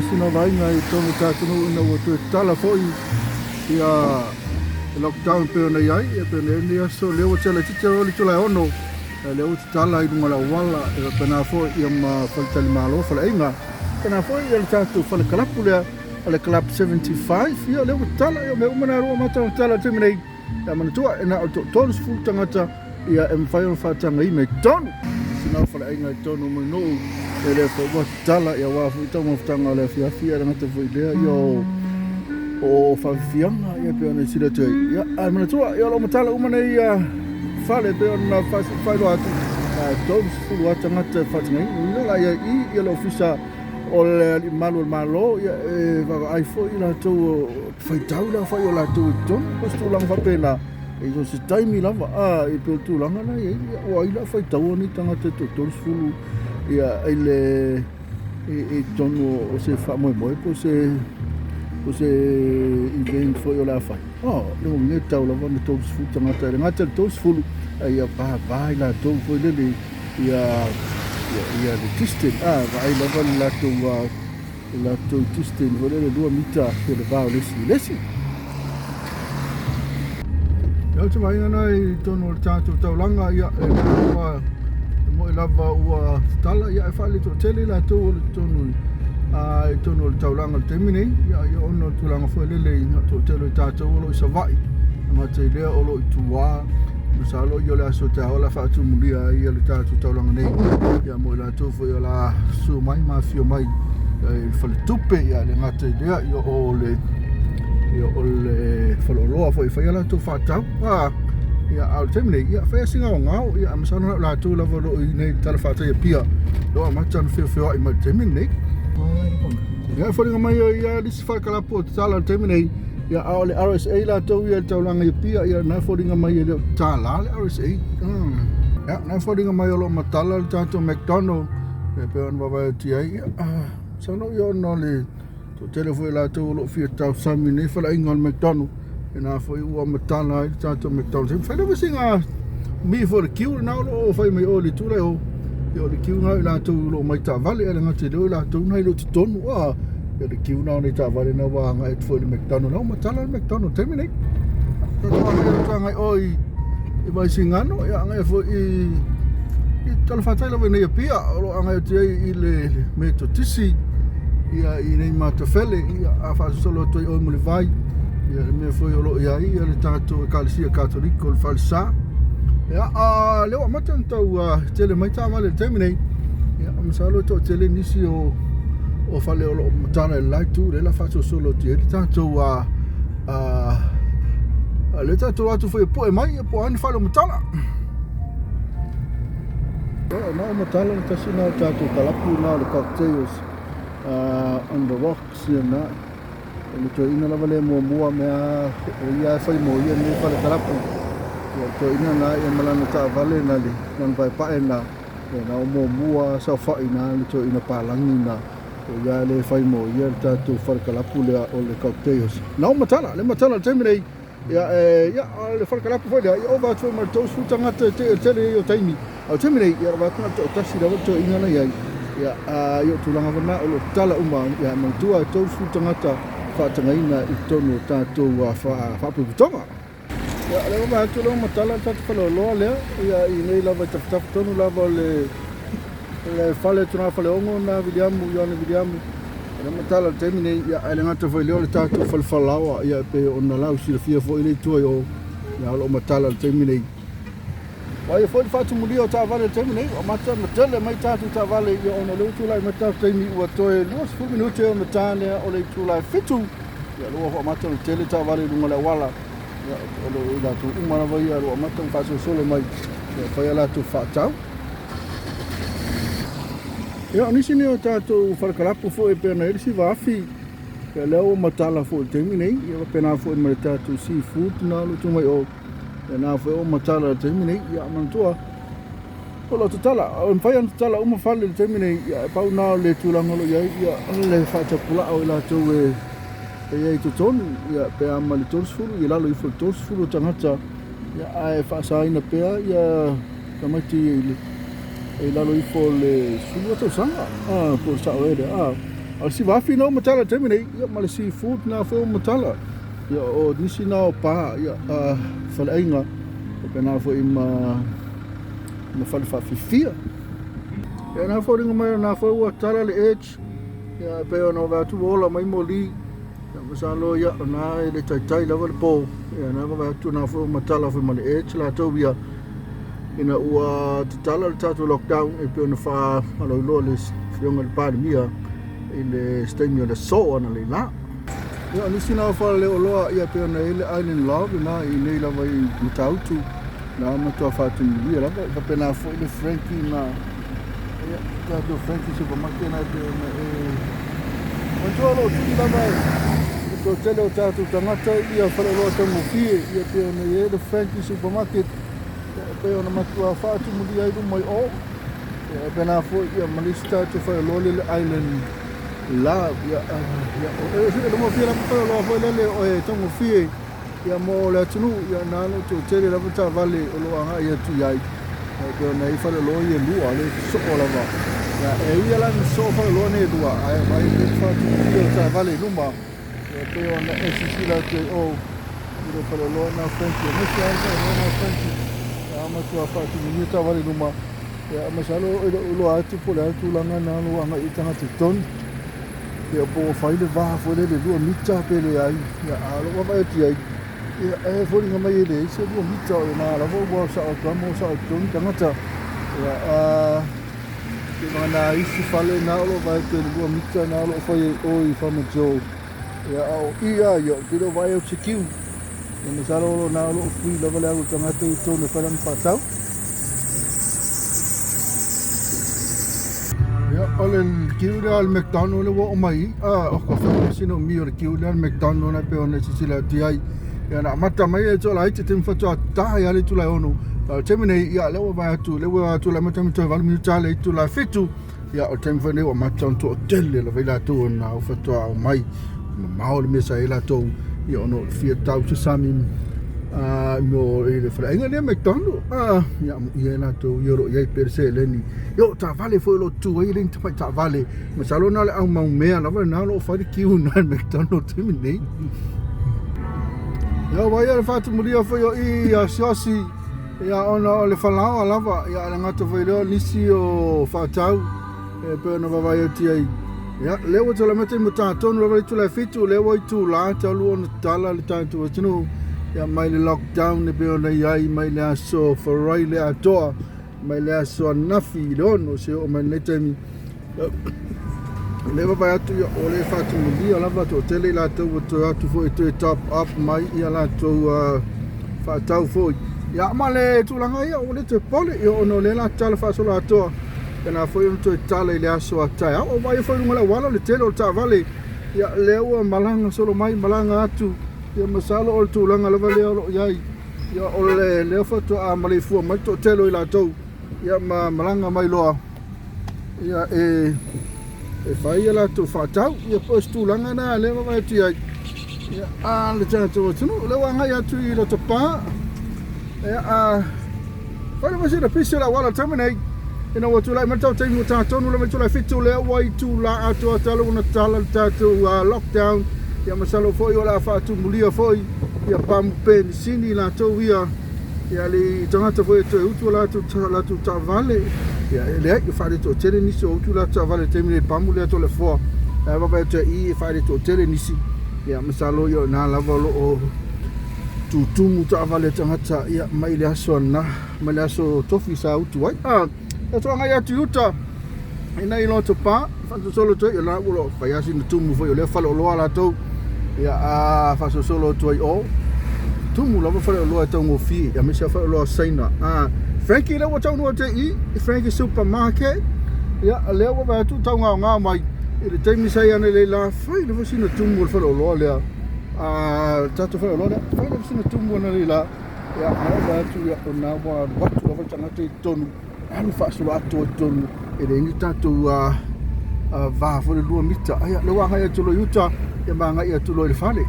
tasi na vaaiga i totonu o le tatou atunuu ina ua toe tatala foi ia lockdown pei ona i ai, ia pei ona i ai lenei aso, lea ua tele itiiti loa le itula e 6, ia lea ua tatala i luga o le auala, e faapena foi ia ma faletalimalo, faleaiga, faapena foi ia le tatou fale kalapu lea, o le Club 75, ia lea ua tatala, ia o mea uma na ua amata ona tatala i le taimi nei. Ia manatua, e na o le toa-30 tagata ia e mafai ona faatagaina i totonu. Sina o faleaiga i totonu o Mulinuu, ia lea foi ua tatala, ia aua foi taumafataga o le afiafi, ia e le gata foi i lea, ia o o faafiafiaga, ia pei ona sili atu ai. Ia, ae manatua, ia o lo o matala uma nei ia fale pei ona faailoa atu, e 30 lava tagata e faatagaina. Ia o le a i ai i i ia le ofisa o le alii mamalu o le Malo, ia e vaavaai foi i latou faitau le aofai o latou i totonu po o se tulaga faapena e so o se taimi lava a e pei o le tulaga la e i ai ua ai la faitaua nei tagata e toa-30 ia i le i totonu o se faamoemoe po o se po o se event foi o le a fai. Oh, le uiga e tatau lava ona 30 tagata e le gata i le 30 a ia vava i latou foi lele ia ia le distance a vaai lava le latou le latou distance foi lele 2 mita pe le va o le isi i le isi. Ia o se vaaiga na i totonu o le tatou taulaga, ia e lava e moi lava ua tatala, ia e faaletoatele i latou o le totonu a i totonu o le taulaga i le taimi nei, ia ia ona o le tulaga foi lele i toatele o i tatou o lo o i Savaii, e gata i lea o lo o i tua. Masalo ia o le aso taeao o le a faatumulia ai le tatou taulaga nei, ia mo i latou foi o le a susu mai ma afifio mai i le faletupe, ia e le gata i lea, ia o le ia o le faleoloa foi e fai a latou faatau. A ia a o le taimi nei, ia fai lava si gaogao, ia masalo na o latou lava o lo o i inei i le talafatai i Apia, o lo o amata ona feofeoai mai i le taimi lenei. Ia e foliga mai o ia le isi falekalapu o tatala i le taimi nei. Ia, a o le RSA latou ia i le taulaga i Apia, ia na e foliga mai e le o tatala le RSA. Ia, na e foliga mai o lo o matala le tatou McDonald, e pei ona vaavaai atu i ai. Ia, masalo ia ona o le toatele foi o latou o lo o fia tausami i nei faleaiga o le McDonald, ia na foi ua matala ai le tatou McDonald. E mafai lava sina umi foi o le queue lena o lo o fai mai o i le itu la i o. Ia o le queue lena o i latou o lo o omai taavale, ae le gata i lea o i latou na e le o totonu. Ia le queue na o nei taavale na ua agai atu foi i le McDonald. Na ua matala le McDonald i le taimi nei. Tatou agai atu agai o i i Vaisigano, ia agai foi i i talafatai lava i nei Apia, o lo o agai atu ai i le Metotisi, ia i nei Matafele, ia a faasolosolo atu ai oe Mulivai, ia le mea foi o lo o i ai ia le tatou Ekalesia Katoliko o le Falesa. Ia, a lea ua amata ona tau tele mai taavale i le taimi nei. Ia, masalo e toatele nisi o o fale o lo o matala i le la itu, lea la faasolosolo atu ai le tatou a a le tatou atu foi e poe mai po o a ni fale o matala. Ia, na o matala le tasi na o tatou kalapu na o le cocktails on the rocks ia na. O le toeaina lava lea muamua mea o ia e fai mo ia nei fale kalapu. Ia, le toeaina na ia ma lana taavale na le lana paepae na. Ia na o muamua saofai na le toeaina palagi na o ia le fai mo ia le tatou fale kalapu lea o le cocktails. Na o matala, le matala le taimi nei. Ia e ia le fale kalapu foi lea ia ova atu foi ma le 30 tagata e tele ai o taimi. A o le taimi nei ia lava atu na o le toatasi lava le toeaina na i ai. Ia a ia o tulaga lava na o lo o tatala uma ia manatua e 30 tagata faatagaina i totonu o tatou faapotopotoga. Ia, o lea ua vaai atu o lea ua matala le tatou faleoloa lea, ia, i inei lava i tafatafa tonu lava o le, le fale Tuna Faleogo na Viliamu, Ioane Viliamu. O lea matala i le taimi nei, ia, ae le gata foi i lea o le tatou fale falaoa, ia, e pei ona lau silafia foi le itu ai o, ia, o lo o matala i le taimi nei. Vaai foi le faatumulia o taavale i le taimi nei, ua amata ona tele mai tatou taavale, ia, ona o lea ua tulai mai le tatou taimi ua toe 20 minute ona ta lea o le itula e 7. Ia, o lea ua amata ona tele taavale i luga o le auala. Ia, o lo o latou uma lava ia, o lo o amata ona faasolosolo mai, ia, fai a latou faatau. Ia, o nisi nei o tatou falekalapu foi e pei ona i ai le siva afi, ia, lea ua matala foi i le taimi nei, ia, faapena foi ma le tatou seafood na o lo o tuu mai o, ia, na foi ua matala i le taimi nei. Ia, manatua, o lo o tatala, e mafai ona tatala uma fale i le taimi nei, ia, e pau na o le tulaga o lo o i ai, ia, o le faatapulaa o i latou e e i ai i totonu, ia, pe a ma le 30, i lalo ifo o le 30 o tagata, ia, ae faasaina pea ia tamaiti i le i lalo ifo o le 12 tausaga, a, po o le sao ea lea, a. A o le siva afe na ua matala i le taimi nei, ia ma le seafood na foi ua matala. Ia o nisi na o pa ia faleaiga faapena foi ma fale faafifia. Ia na foliga mai o na foi ua tala le edge. Ia e pei ona ou vaai atu ua ola mai moli. Ia masalo ia o na e le taitai lava le po. Ia na vaavaai atu na foi ua matala foi ma le edge latou ia ina ua tatala le tatou lockdown e pei ona faalauiloa le afioga i le Palemia i le taimi o le aso analeila. Ia o nisi na o faleoloa ia pei ona i ai le Island Love na i inei lava i Matautu na matua faatumulia lava e faapena foi le Frankie na ia tatou Frankie supermarket na e pei ona e matua o lo o tuli lava e le toatele o tatou tagata ia faleoloa taugofie ia pei ona i ai le Frankie supermarket ia e pei ona matua faatumulia ai luma i o. Ia faapena foi ia ma le isi tatou faleoloa lea le Island Love ia ia e taugofie lava faleoloa foi lele e taugofie ia mo le atunuu ia na o toatele lava taavale o lo o agai atu i ai. E pei ona i ai faleoloa ia e lua le sosoo lava. Ia e ui lava ina sosoo faleoloa nei e lua ae vaai pea le faatumulia o taavale i luma ia e pei ona e silasila atu ai o i le faleoloa lena o Frankie aemaise lava le faleoloa lena o Frankie ia matua faatumulia taavale i luma. Ia masalo e le o iloa atu po o le a le tulaga lena o lo o agai i ai tagata i totonu. Ia po ua fai le va foi lele 2 mita pe leai. Ia a o lou vaavaai atu i ai, ia e foliga mai e leai se 2 mita o lena lava ua sao atu lava ma sao i totonu tagata. Ia a na isi fale na o lo o vaai atu i le 2 mita na o lo o fai ai i o i Farmer Joe. Ia a o i lava ia, ou te le o vaai atu i se kiu. Ia masalo o lena o lo o free lava le alu o le tagata i totonu e fai lana faatau. Ia, o le kiu lea o le McDonald lea ua oo mai i, oka fai sina umi o le kiu lea o le McDonald na e pei ona e silasila atu i ai. Ia na amata mai e toalaiti taimi faatoa ta ai lava le itula e 6. A o le taimi nei, ia lea ua vaai atu, lea ua tulai mai taimi toe 8 minute le itula e 7. Ia o le taimi foi nei ua amata ona toatele lava i latou na faatoa omai. Mamao le mea sa i ai latou ia ona o le fia tau se sami mo i le faleaiga lea McDonald. Ia amuia ai latou ia o lo o i ai pea le seleni. Ia o taavale foi o lo o tutu ai e le ni tamai taavale. Masalo na o le au maumea lava lena o lo o fai le kiu i le McDonald i le taimi nei. Ia ua ia le faatumulia foi o i asiasi ia ona o le falaoa lava ia le gata foi lea o nisi o faatau e pei ona vaavaai atu i ai. Ia lea ua tulai mai taimi tonu lava le itula e 7 lea ua itula talu ona tatala le tatou atunuu ia mai le lockdown e pei ona i ai mai le aso Farai le atoa mai le aso ananafi i le 6 se oo mai lenei taimi. O lea vaavaai atu ia o le faatumulia lava toatele i latou ua toe atu foi toe top up mai ia latou faatau foi. Ia ma le tulaga ia ua le toe pole ia ona o lea la tatala faasoloatoa pena foi ona toe tatala i le aso a taeao. O vaai foi i luga o le auala le tele o le taavale ia lea ua malaga solo mai malaga atu ia masalo o le tulaga lava lea o lo o i ai. Ia o le lea faatoa maleifua mai le toatele o i latou ia ma malaga mai loa ia e fai ia latou faatau ia po o se tulaga na lea vaavaai atu i ai ia a le tatou atunuu lea ua agai atu i Lotopa ia a fai lava sina pisi o le auala i le taimi nei ina ua tulai mai le taimi ua tatonu lava i itula e 7 lea ua itula atoa talu ona tatala le tatou lockdown ia masalo foi o le a faatumulia foi ia pamu penisini latou ia ia le tagata foi e toe utu latou taavale ia e leai e faaletoatele nisi o utu latou taavale i le taimi nei pamu lea toleafoa ae vaavaai atu ai i e faaletoatele nisi ia masalo ia o ina lava o lo o tutumu taavale a tagata ia mai le aso ana mai le aso tofi sa utu ai. Tatou agai atu i uta ina i Lotopa faasolosolo atu ai la ua lo fai lava sina tumu foi o lea faleoloa latou ia a faasolosolo atu ai o tumu lava faleoloa e taugofie aemaise lava faleoloa Saina. Frankie lea ua taunuu atu ai i Frankie Supermarket ia lea ua vaai atu taugaogao mai i le taimi sa i ai analeila fai lava sina tumu o le faleoloa lea tatou faleoloa lea fai lava sina tumu analeila ia a vaai atu ia o lena ua alu atu lava le tagata i totonu alu faasoloatoa i totonu e leai ni tatou va foi le 2 mita. Ia lea ua agai atu loa i uta ia ma agai atu loa i le fale.